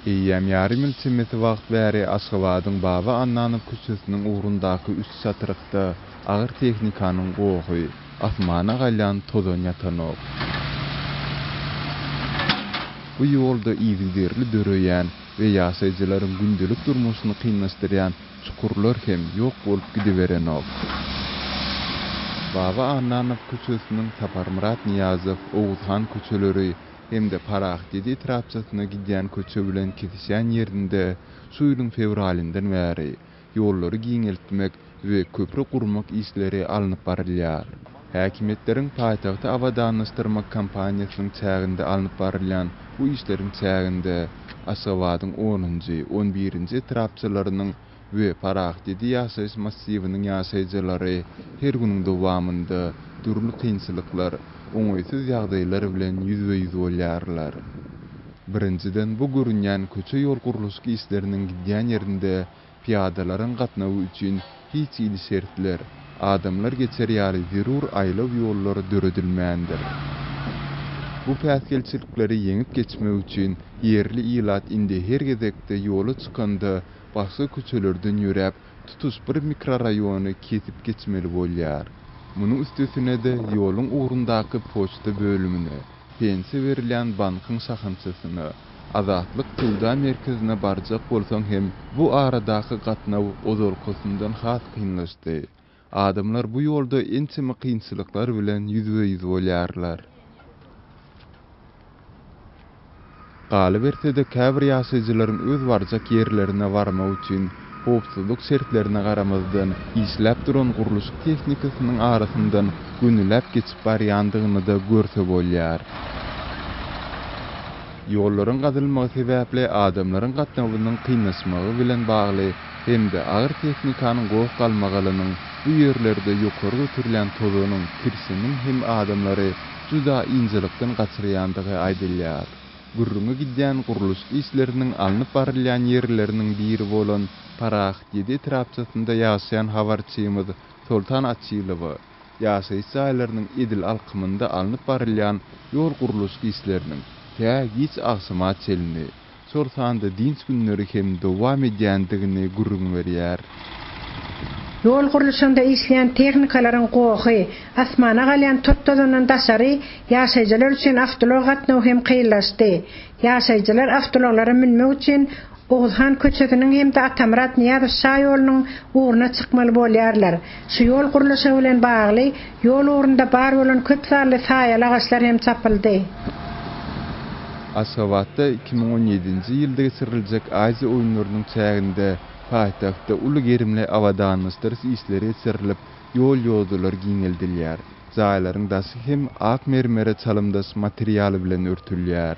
Eýýäm ýarym ýyl çemesi wagt bäri Aşgabadyň Baba Annanow köçesiniň ugrundaky üç çatrykda agyr tehnikanyň gohy, asmana galýan tozan ýatanok. Bu ýolda yzygiderli döreýän we ýaşaýjylaryň gündelik durmuşyny kynlaşdyrýan çukurlar hem ýok bolup gidiberenok. Baba Annanow köçesiniň Saparmyrat Nyýazow, Oguzhan köçeleri hem-de Parahatýedi etrapçasyna gidýän köçe bilen kesişýän ýerinde şu ýylyň fewralyndan bäri ýollary giňeltmek we köpri gurmak işleri alnyp barylýar. Häkimiýetleriň paýtagty abadanlaşdyrmak kampaniýasynyň çäginde alnyp barylýan bu işleriň çäginde Aşgabadyň onunjy, on birinji etrapçalarynyň we Parahatýedi ýaşaýyş massiwiniň ýaşaýjylary her günüň dowamynda dürli kynçylyklar, oňaýsyz ýagdaýlar bilen ýüzbe-ýüz bolýarlar. Birinjiden, bu görünýän köçe-ýol gurluşyk işleriniň gidýän ýerinde pyýadalaryň gatnawy üçin hiç hili şertler, adamlar geçer ýaly zerur aýlaw ýollar döredilmändir. Bu päsgelçilikleri ýeňip geçmek üçin ýerli ilat indi her gezekde ýola çykanda başga köçelerden ýöräp, tutuş bir mikroraýony kesip geçmeli bolýar. Munuň üstesine-de ýoluň ugrundaky poçta bölümine, pensiýa berilýän bankyň şahamçasyna, Azatlyk söwda merkezine barjak bolsaň hem bu aradaky gatnaw ozalkysyndan has kynlaşdy. Adamlar bu ýolda ençeme kynçylyklar bilen ýüzbe-ýüz bolýarlar. Galyberse-de, käbir ýaşaýjylaryň öz barjak ýerlerine barmak üçin, howpsuzlyk şertlerine garamazdan, işläp duran gurluşyk tehnikasynyň arasyndan gönüläp geçip barýandygyny-da görse bolýar. Ýollaryň gazylmagy sebäpli adamlaryň gatnawynyň kynlaşmagy bilen bagly hem-de agyr tehnikanyň goh-galmagalynyň bu ýerlerde ýokary göterilýän tozanyň, kirşiniň hem adamlary juda ynjalykdan gaçyrýandygy aýdylýar. Gürrüňi gidýän gurluşyk işleriniň alnyp barylýan ýerleriniň biri bolan Parahatýedi etrapçasynda ýaşaýan habarçymyz Soltan Açylowa ýaşaýyş jaýlarynyň edil alkymynda alnyp barylýan ýol gurluşyk işleriniň tä giç agşama çenli, şol sanda dynç günleri hem dowam edýändigini gürrüň berýär. Ýol gurluşygynda işleýän tehnikalaryň gohy, asmana galýan tot-tozandan daşary, ýaşaýjylar üçin awtoulag gatnawy hem kynlaşdy. Ýaşaýjylar awtoulaglara münmek üçin Oguzhan köçesiniň hem-de Atamyrat Nyýazow şaýolunyň ugruna çykmaly bolýarlar. Şu ýol gurluşygy bilen bagly, ýol ugrunda bar bolan köp sanly saýaly agaçlar hem çapyldy. Aşgabatda 2017-nji ýylda geçiriljek Aziýa oýunlarynyň çäginde paýtagtda uly gerimli abadanlaşdyryş işleri geçirilip, ýol-ýodalar giňeldilýär. Jaýlaryň daşy hem ak mermere çalymdaş material bilen örtülýär.